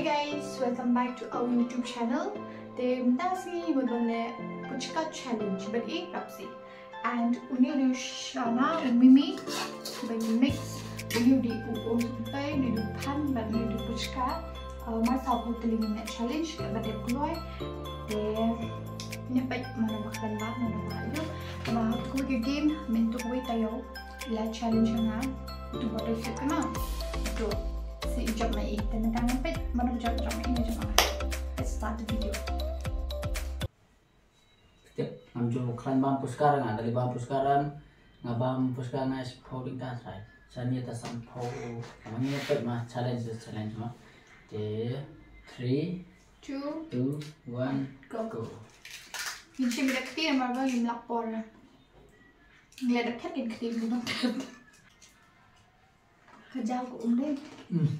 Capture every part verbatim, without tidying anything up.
Guys, welcome back to our YouTube channel. Te mynta ka sngi ngi wan leh puchka challenge bad i Rapsi. And une u dei u Shana, u Mimi, ba ngi mix. Une u dei u, u Sumtai, une u dei u Phan, bad une u dei u puchka. Uh, mar saw phew tylli ngin leh challenge, bad dep kloi. Te ngin peit mano ba khlaiñ bha, mano ba ïoh. Namar ha kawei ka game, mynta kawei taïew la challenge nga, uto u bottle sip ka na. Uto, sa i jop ma i. Te mynta ngan peit mano ba jop, jop ma i ne jop ma nga. Let's start the video. Tip, ngam ju khlaiñ bam puchka, nga da leit bam puchka, nga bam puchka nga shiphew lyngkha trai. Shane te sanphew. Ngam ngi peit ma challenge, challenge ma. Te, three, two, two, one, go. Go. Ngin shim ïa da kti namar ba ngim lap por. Ngi la da khet ngin kti ngim lap. Ka jaw ka um dei. Hmm.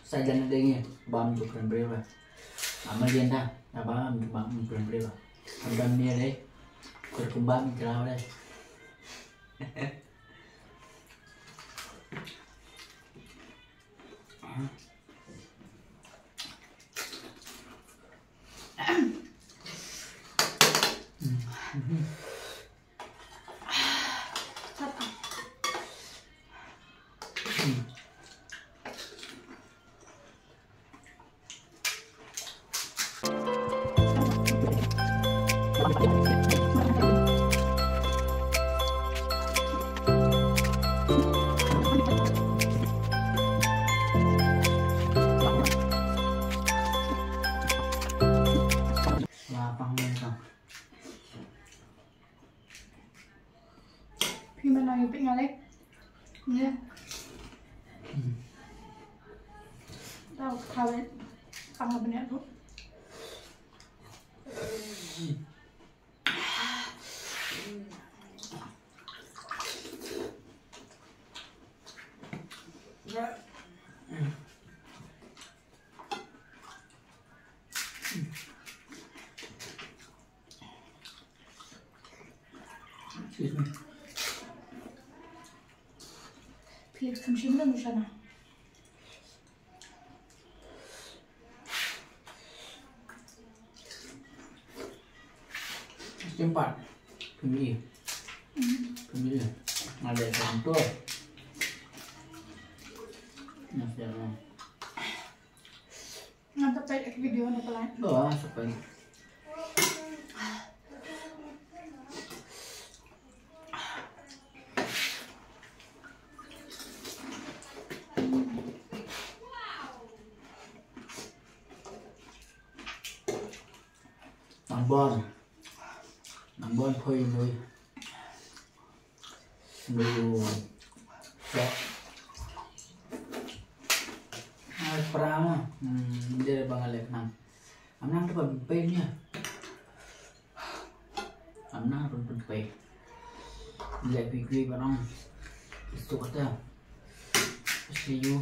Sa jan deng ye bam tu kren breu ba. Ama jan da, na bam tu bam kren breu ba. Am dam ni dei. Kut kumbam jrau dei. Phi ma nang ïa phi nga leh. Nge. Tau kawet. Pang bniat tu. Excuse me. Please, come shim na mushana. Stimpat. Pemilih. Pemilih. Ada contoh. Nah, sekarang. Nga ta peit ïa ka video na ka live. Ba, sa peit. Nang bon. Nang bon phoi mui. Mui u sok. Ai pra ma. Hmm, dia ba nga leh khnang. Am nang tu ba pei nia. Am nang run pun pei. Leh pei kui ba nang. Suk kata. Pasti yu.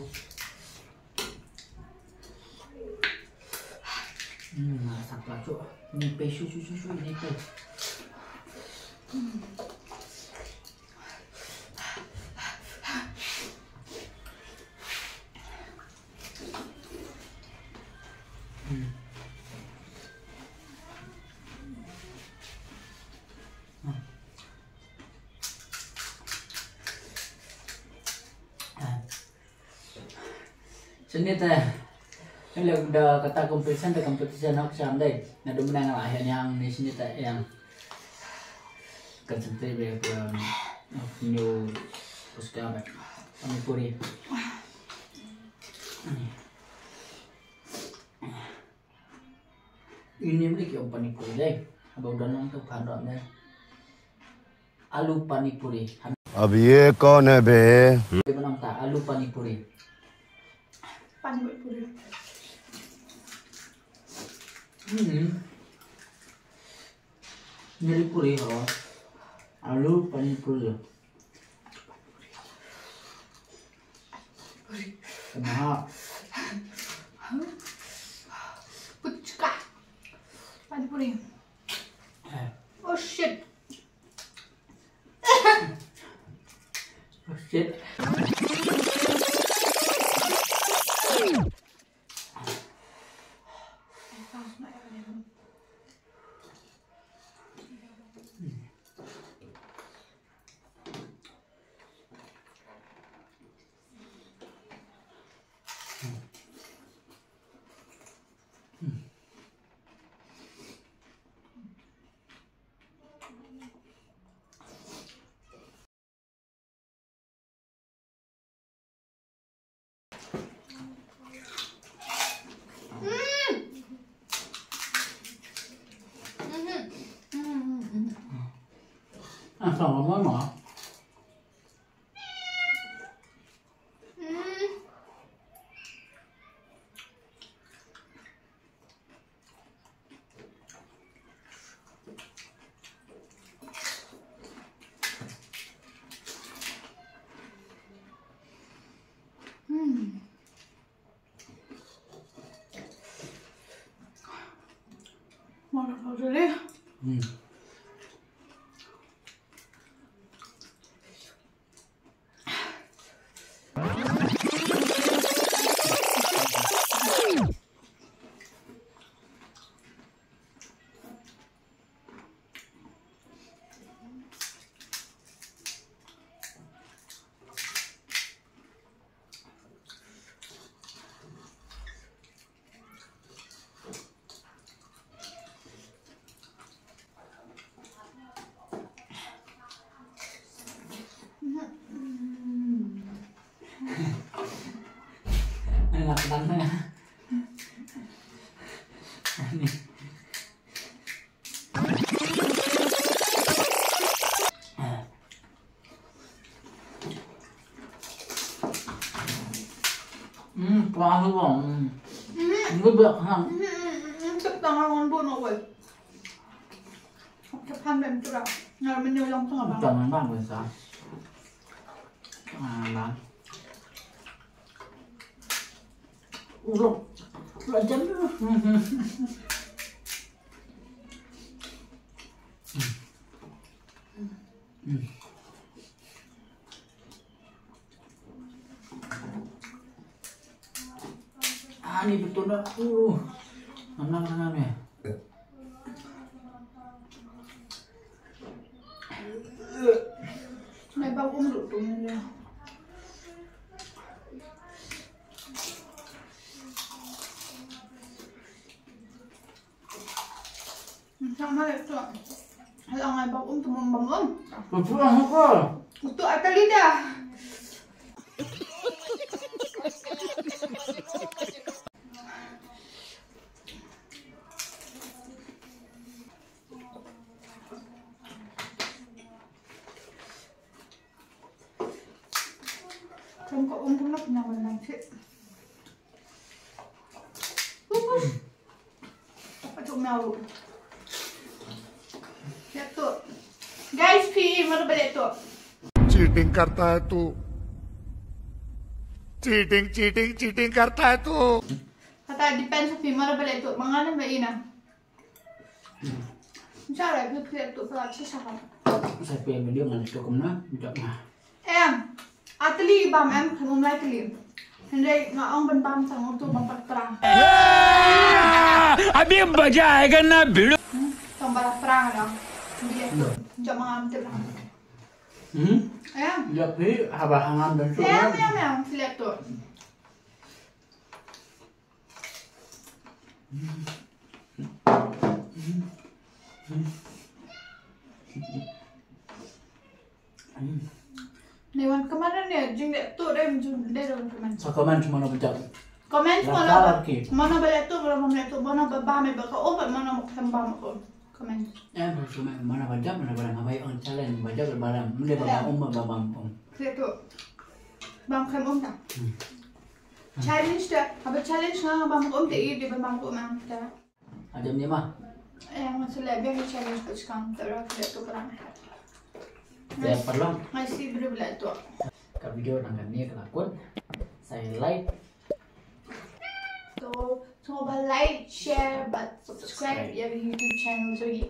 Hmm, masak lah, Cuk. Ni pei, shu, shu, shu, shu, ni pei. Hmm. Hmm. Ah. Shane te, shane da kata competition, da competition hok sham dei. Naduh mynne nga la heh niang ne shane te ïa concentrate be ka, um, new Pani puri. Ini beli ki pani puri deh. Abang udah nang tu padok deh. Alu pani puri. अब ये कौन है बे? Dia menang tak alu pani puri. Pani puri. Hmm. Ini puri ho. Alu pani puri. Kenapa? Puchka. Pani puri. Oh shit. Oh shit. Enak banget. Hmm, kuah lu, Bang. Hmm. Ini banyak, ha. Hmm, hmm, hmm, hmm, hmm. Tep tangan ngan bunuh, weh. Tep han ben tu dah. Ngal menyo yang tengah, Bang. Jangan, Bang, bisa. Jangan, Bang. Udah. Udah jam tu. Hmm. Ah, ni betul dah. Uh. Mana mana ni? Nai bau um duk tu ni dia. Macam mana tu? Halang ai bau um tu mambam um. Betul lah kau. Untuk atas lidah. Kong ko ong kumno pynyaw nang chit. Aduh mau. Lihat tuh. Guys, phi mano ba lihat tuh. चीटिंग करता है तू। चीटिंग, चीटिंग, चीटिंग करता है तू। Kata depends phi mano ba lihat tuh. Mangan ba ina. Sa rai phi phi tu phi sa sa. Sa phi video ngan tu kumna, jap na. Em, atli bam em, kan um lai tli. Hynrei nga ong ban bam sang tu bam pat prang. अभी मजा आएगा ना भिड़ो। Hmm, tang bala prang da. Dia tu, jap ma am tu. Hmm? Em. Jap phi haba hangan dan tu. Em, em, em, phi lihat tu. Wan comment ne, jingdeh tuh deh, jingdeh deh comment. Sa comment mano ba jam. Comment Laka mano ba, laki. mano ba leh tuh, mano ba leh tuh, mano ba bam, ba ka um, mano ba khlem bam ka um. Comment. Em, comment mano ba jam, mano ba bam, ba ong challenge ba jam, ba bam, mano ba bam um, ba bam um. Khleh tuh. Bam khlem um ta. Challenge ta, haba challenge nga bam ka um ta, i dei ban bam ka um ta. Ajam ni ma. Eh, nga sa leh biang challenge ka skang, ta ra khleh tuh ka rang. Te parlong. Ngai si bru bla tuh. Ka video nang kane ka la kut. Sa like. So, so ba like, share, bad subscribe ïa ka YouTube channel jong ngi.